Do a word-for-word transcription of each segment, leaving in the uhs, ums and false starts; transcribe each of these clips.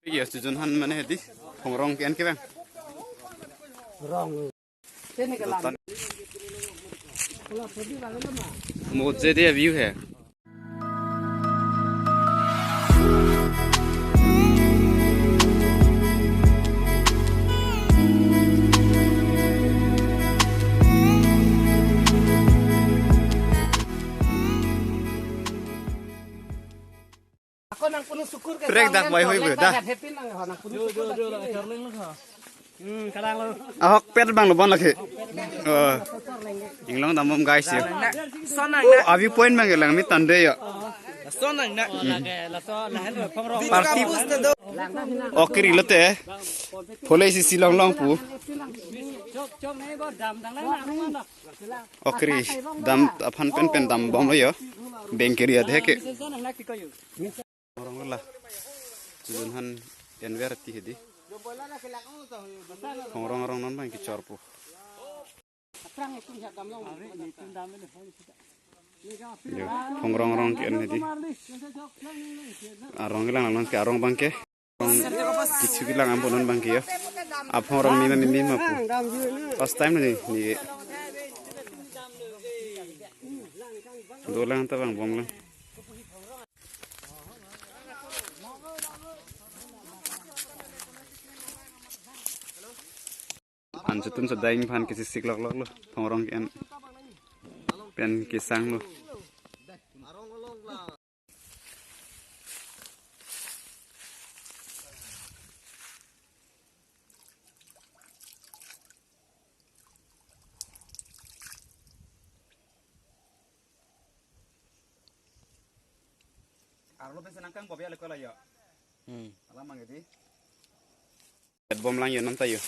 Yes, chujun han mane hedi. Phongrong ke-en ke bang. Rong. Mojede view hai. Ako nang puno sukur ke. Prek dak bai hoi be, dah. Happy nang ho, nang puno sukur dak. Hmm, kalang lo. Ahok pet bang lo bon lake. Oh. Inglong dambom guys ya. Son nang. Oh, na. Avi point bang lang mi tande ya. Son nang na. Lake la so la hen ro phongrong. Party. Okri lote. Phole isi si longlong pu. Chok chok ne bo dam dang lang na. Okri dam aphan pen pen dambom lo yo. Bengkeri adhe ke. Rong la. Chujun han enver ti hedi. Phongrong rong non bang kechorpo. Yo, phongrong rong ke-en hedi. Arong kelang lang ke arong bang ke. Rong kecho kelang ampo non bang ke yo. Aphongrong mima mima pu. First time ni ni. Dolang ta bang bom lang. An chutun chot dai aphan kesisik lok lok lo. Phongrong ke-en pen kesang lo. Arlo pese nangkang bobi ale kola yo. Hmm. Alam mang edi. Pet bom lang yo nam ta yo.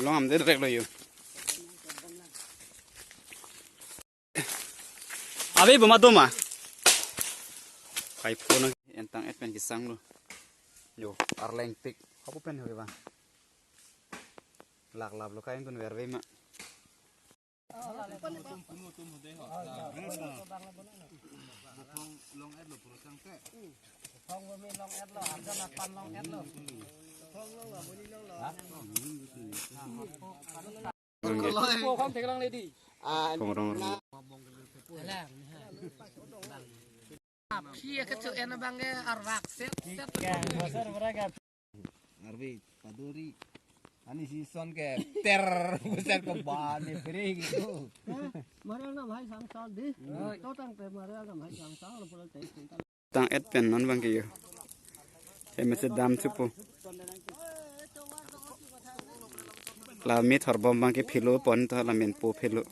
Long am de rek lo yo. Ave bom adoma. Kai phone entang et pen kesang lo. Yo, arleng pik. Hapu pen ho ba. Lak lap lo kai tun verve ma. Phongrong rong. Phi ke chu en abang ke arvak set set. Arve paduri. Ani si son ke ter buset ke bani free gitu. Mari ang nam hai sang sang di. To tangte mari ang nam hai sang sang lo pulang teh. Tang et pen non bang ke yo. He mese dam chupo. La mi thor bom bang ke philo pon to la men po philo.